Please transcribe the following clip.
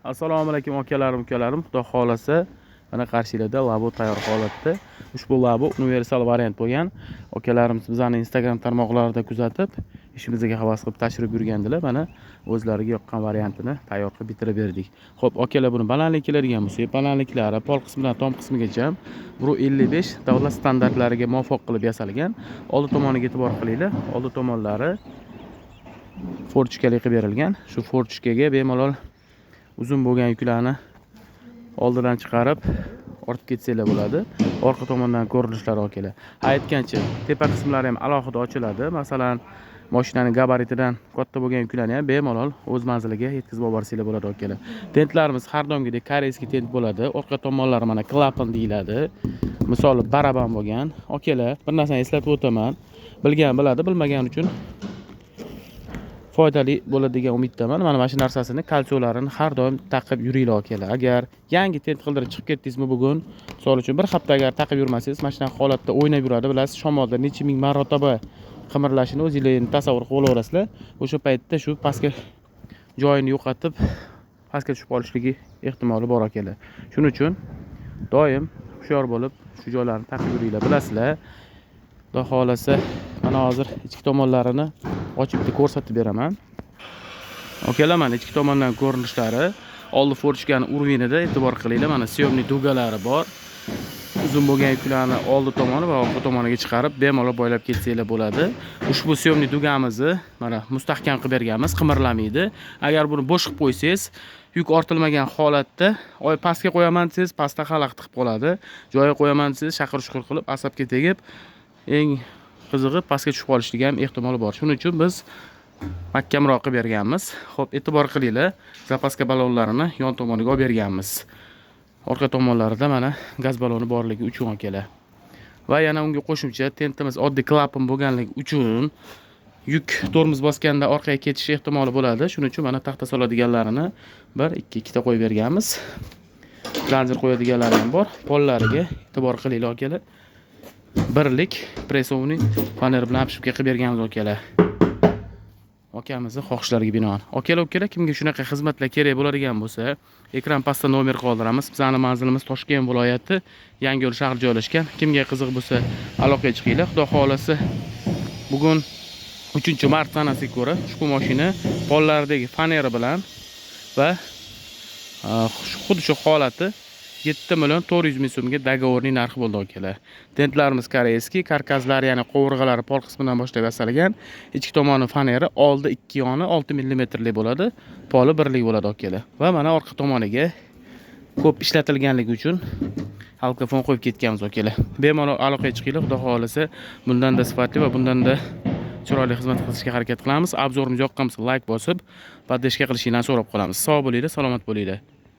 Assalomu alaykum akalarim, ukalarim. Xudo xolasa, mana qarshinglarda Labo tayyor holatda. Ushbu Labo universal variant bo'lgan. Akalarimiz bizani Instagram tarmoqlarida kuzatib, ishimizga havas qilib tashrif buyurgandilar. Mana o'zlariga yoqqan variantini tayyor qilib bitirib berdik. Xo'p, akalar, buni balandlik keladigan bo'lsak, balandliklari pol qismidan tom qismigacha 1,55, davlat standartlariga muvofiq qilib yasalgan. Oldi tomoniga e'tibor qilinglar. Oldi tomonlari форточка li qilib berilgan. Shu форточка ga bemalol uzun bo'lgan yuklarni oldidan chiqarib ortib ketsanglar bo'ladi. Orqa tomondan ko'rinishlari, akalar. Ha, aytgancha, tepa qismlari ham alohida ochiladi. Masalan, mashinani gabaritidan katta bo'lgan yuklarni ham bemalol o'z manziliga yetkazib olib borsanglar bo'ladi, akalar. Tentlarimiz har doimgidek корейский tent bo'ladi. Orqa tomonlari mana klapan deyiladi. Misoli baraban bo'lgan. Akalar, bir narsani eslatib o'taman. Bilgan biladi, bilmagan uchun foydali bo'ladi degan umiddaman. Mana shu narsasini, кольцо larini har doim taqib yuringlar, akalar. Agar yangi tent qildirib chiqib ketdingizmi bugun, misol uchun, bir hafta agar taqib yurmasangiz, mana shunaqa holatda o'ynab yuradi. Bilasiz, shamolda necha ming marotaba qimirlashini o'zinglar endi tasavvur qilib olaverasizlar. O'sha paytda shu pastga joyini yo'qotib, pastga tushib qolishligi ehtimoli bor, akalar. Shuning uchun doim hushyor bo'lib, shu joylarni taqib yuringlar. Bilasizlar, Xudo xohlasa, mana hozir ichki tomonlarini ochib bitta ko'rsatib beraman. Akalar, mana ichki tomondan ko'rinishlari. Oldi форточка ni уровень ida e'tibor qilinglar, mana съемный дуга lari bor. Uzun bo'lgan yuklarni oldi tomoni va orqa tomoniga chiqarib, bemalol boylab ketsanglar bo'ladi. Ushbu съемный дуга mizni mana mustahkam qilib berganmiz, qimirlamaydi. Agar buni bo'sh qilib qo'ysangiz, yuk ortilmagan holatda, oy pastga qo'yaman desangiz, pastda xalaqit qilib qoladi. Joyiga qo'yaman desangiz, shaqir shuqur qilib, asabga tegib, eng qizig'i, pastga tushib qolishligi ham ehtimoli bor. Shuning uchun biz mahkamroq qilib berganmiz. Xo'p, e'tibor qilinglar, запаска ballonlarini yon tomoniga olib berganmiz. Orqa tomonlarida mana gaz balloni borligi uchun, akalar. Va yana unga qo'shimcha, tentimiz oddiy klapan bo'lganligi uchun yuk tormoz bosganda orqaga ketish ehtimoli bo'ladi. Shuning uchun mana taxta soladiganlarini bir, ikki, ikkita qo'yib berganmiz. Zanjir qo'yadiganlari ham bor. Pollariga e'tibor qilinglar, akalar. Birlik прессованный faner bilan обшивка qilib berganmiz, akalar. Akamizni xohishlariga binoan. Akalar, ukalar, kimga shunaqa xizmatlar kerak bo'ladigan bo'lsa, ekran pastda nomer qoldiramiz. Bizani manzilimiz Toshkent viloyati, Yangiyo'l shahri joylashgan. Kimga qiziq bo'lsa, aloqaga chiqinglar. Xudo xohlasa, bugun 3-mart sanasiga ko'ra ushbu mashina pollaridagi faneri bilan va xuddi shu holati 7 million 400 ming so'mga договорный narxi bo'ldi, akalar. Tentlarimiz корейский, karkaslari, ya'ni qovurg'alari pol qismidan boshlab yasalgan. Ichki tomoni faneri, oldi ikki yoni 6 millimetrlik bo'ladi. Poli birlik bo'ladi, akalar. Va mana orqa tomoniga ko'p ishlatilganligi uchun alkafon qo'yib ketganmiz, akalar. Bemalol aloqaga chiqinglar, Xudo xohlasa, bundanda sifatli va bundanda chiroyli xizmat qilishga harakat qilamiz. Обзор imiz yoqqan bo'lsa, layk bosib, поддержка qilishinglarni so'rab qolamiz. Sog' bo'linglar, salomat bo'linglar.